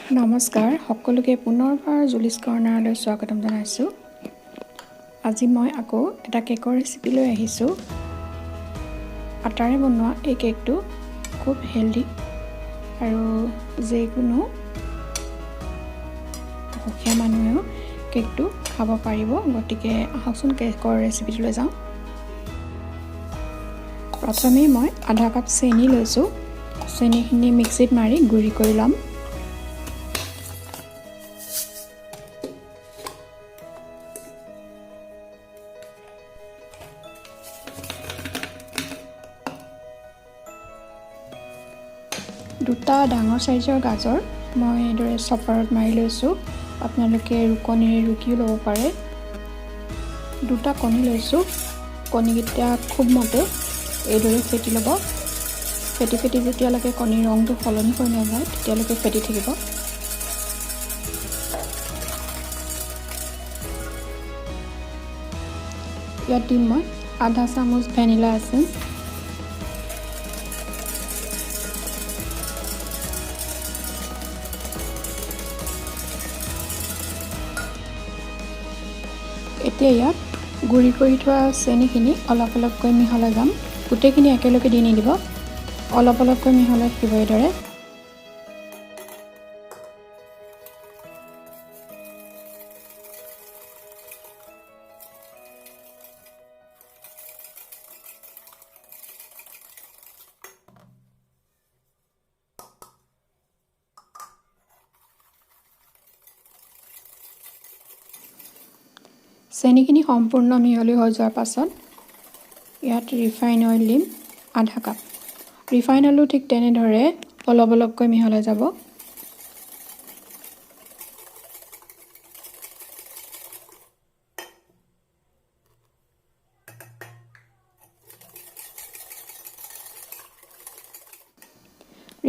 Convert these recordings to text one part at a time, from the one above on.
নমস্কাৰ সকলোকে পুনৰবাৰ জুলিছ কৰ্ণাৰলৈ স্বাগতম জনাইছোঁ। আজি মই আকৌ এটা কেকৰ ৰেচিপি লৈ আহিছোঁ। আটাৰে বনোৱা এই কেকটো খুব হেল্ডি আৰু যিকোনো অসুখীয়া মানুহেও কেকটো খাব পাৰিব। গতিকে আহকচোন কেকৰ ৰেচিপিটোলৈ যাওঁ। প্ৰথমেই মই আধা কাপ চেনি লৈছোঁ। চেনিখিনি মিক্সিত মাৰি গুড়ি কৰি ল'ম। দুটা ডাঙৰ চাইজৰ গাজৰ মই এইদৰে চপাৰত মাৰি লৈছোঁ। আপোনালোকে ৰুকনিৰে ৰুকিও ল'ব পাৰে। দুটা কণী লৈছোঁ। কণীকেইটা খুব মতে এইদৰে ফেটি ল'ব। ফেটি ফেটি যেতিয়ালৈকে কণীৰ ৰংটো সলনি হৈ নাযায় তেতিয়ালৈকে ফেটি থাকিব। ইয়াত দিম মই আধা চামুচ ভেনিলা এচেঞ্চ, এতিয়া ইয়াত গুড়ি কৰি থোৱা চেনিখিনি অলপ অলপকৈ মিহলাই যাম। গোটেইখিনি একেলগে দি নিদিব, অলপ অলপকৈ মিহলাই থাকিব এইদৰে। চেনিখিনি সম্পূৰ্ণ মিহলি হৈ যোৱাৰ পাছত ইয়াত ৰিফাইন অইল দিম আধা কাপ। ৰিফাইন অইলো ঠিক তেনেদৰে অলপ অলপকৈ মিহলাই যাব।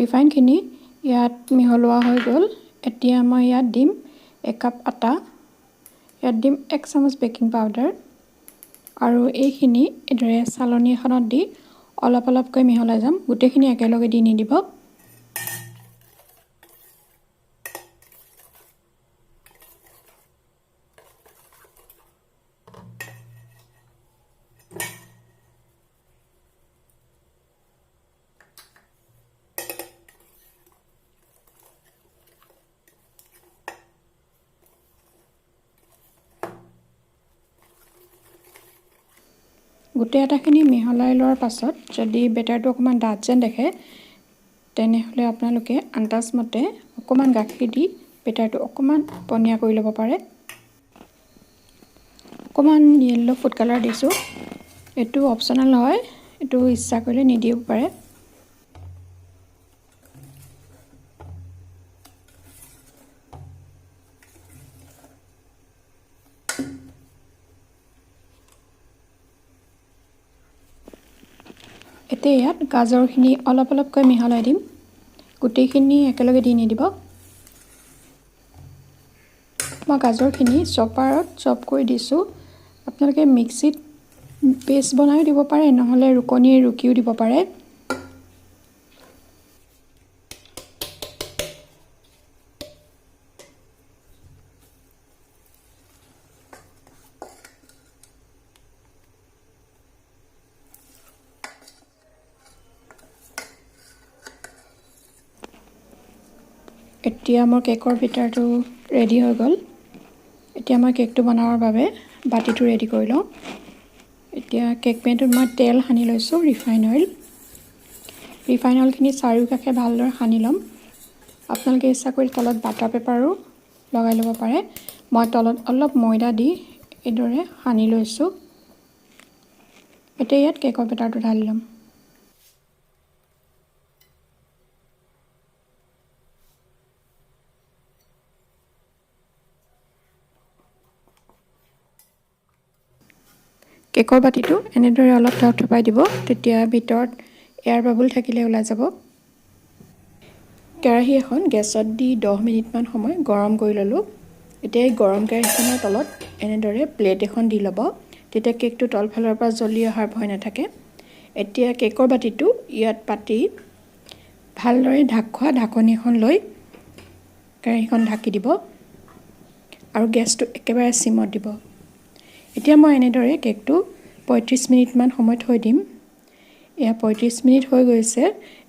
ৰিফাইনখিনি ইয়াত মিহলোৱা হৈ গ'ল। এতিয়া মই ইয়াত দিম একাপ আটা, ইয়াত দিম এক চামুচ বেকিং পাউডাৰ আৰু এইখিনি এইদৰে চালনী এখনত দি অলপ অলপকৈ মিহলাই যাম। গোটেইখিনি একেলগে দি নিদিব। গোটেই আটাখিনি মিহলাই লোৱাৰ পাছত যদি বেটাৰটো অকণমান ডাঠ যেন দেখে তেনেহ'লে আপোনালোকে আন্দাজমতে অকণমান গাখীৰ দি বেটাৰটো অকণমান পনীয়া কৰি ল'ব পাৰে। অকণমান য়েল্ল' ফুড কালাৰ দিছোঁ, এইটো অপশ্যনেল হয়, এইটো ইচ্ছা কৰিলে নিদিব পাৰে। এতিয়া ইয়াত গাজৰখিনি অলপ অলপকৈ মিহলাই দিম, গোটেইখিনি একেলগে দি নিদিব। মই গাজৰখিনি চপাৰত চপ কৰি দিছোঁ। আপোনালোকে মিক্সিত পেষ্ট বনায়ো দিব পাৰে, নহ'লে ৰুকনিৰে ৰুকিও দিব পাৰে। এতিয়া মোৰ কেকৰ বেটাৰটো ৰেডি হৈ গ'ল। এতিয়া মই কেকটো বনাবৰ বাবে বাতিটো ৰেডি কৰি লওঁ। এতিয়া কেক পেনটোত মই তেল সানি লৈছোঁ, ৰিফাইন অইল। ৰিফাইন অইলখিনি চাৰিওকাষে ভালদৰে সানি ল'ম। আপোনালোকে ইচ্ছা কৰি তলত বাটাৰ পেপাৰো লগাই ল'ব পাৰে। মই তলত অলপ ময়দা দি এইদৰে সানি লৈছোঁ। এতিয়া ইয়াত কেকৰ বেটাৰটো ঢালি ল'ম। কেকৰ বাতিটো এনেদৰে অলপ থপথপাই দিব, তেতিয়া ভিতৰত এয়াৰ বাবুল থাকিলে ওলাই যাব। কেৰাহী এখন গেছত দি 10 মিনিটমান সময় গৰম কৰি ল'লোঁ। এতিয়া এই গৰম কেৰাহীখনৰ তলত এনেদৰে প্লেট এখন দি ল'ব, তেতিয়া কেকটো তলফালৰ পৰা জ্বলি অহাৰ ভয় নাথাকে। এতিয়া কেকৰ বাতিটো ইয়াত পাতি ভালদৰে ঢাক খোৱা ঢাকনি এখন লৈ কেৰাহীখন ঢাকি দিব আৰু গেছটো একেবাৰে চিমত দিব। এতিয়া মই এনেদৰে কেকটো 35 মিনিটমান সময় থৈ দিম। এয়া 35 মিনিট হৈ গৈছে।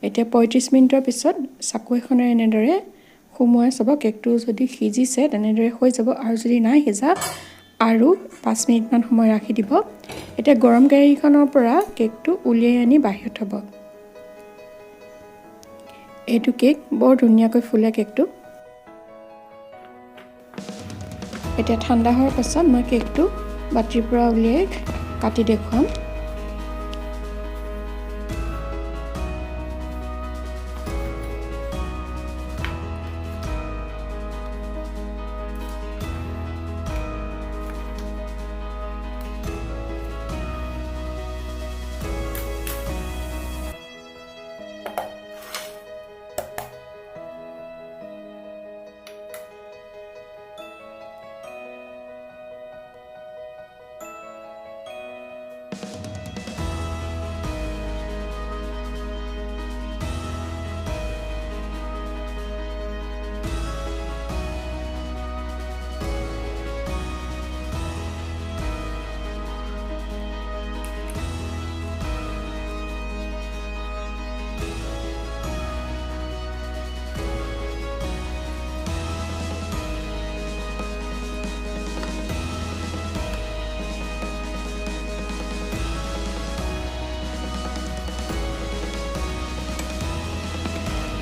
এতিয়া 35 মিনিটৰ পিছত চাকু এখনেৰে এনেদৰে সুমুৱাই চাব, কেকটো যদি সিজিছে তেনেদৰে হৈ যাব, আৰু যদি নাই সিজা আৰু 5 মিনিটমান সময় ৰাখি দিব। এতিয়া গৰম কেৰাহীখনৰ পৰা কেকটো উলিয়াই আনি বাহিৰত থ'ব। এইটো কেক বৰ ধুনীয়াকৈ ফুলে কেকটো। এতিয়া ঠাণ্ডা হোৱাৰ পাছত মই কেকটো বাতিৰ পৰা উলিয়াই কাটি দেখুৱাম।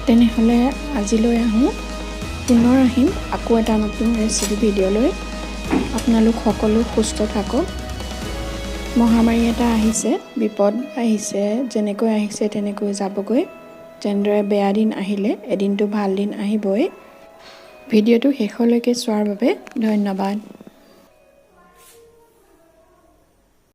তেনেহ'লে আজিলৈ আহোঁ, পুনৰ আহিম আকৌ এটা নতুন ৰেচিপি ভিডিঅ'লৈ। আপোনালোক সকলো সুস্থ থাকক। মহামাৰী এটা আহিছে, বিপদ আহিছে, যেনেকৈ আহিছে তেনেকৈ যাবগৈ। যেনেদৰে বেয়া দিন আহিলে এদিনটো ভাল দিন আহিবই। ভিডিঅ'টো শেষলৈকে চোৱাৰ বাবে ধন্যবাদ।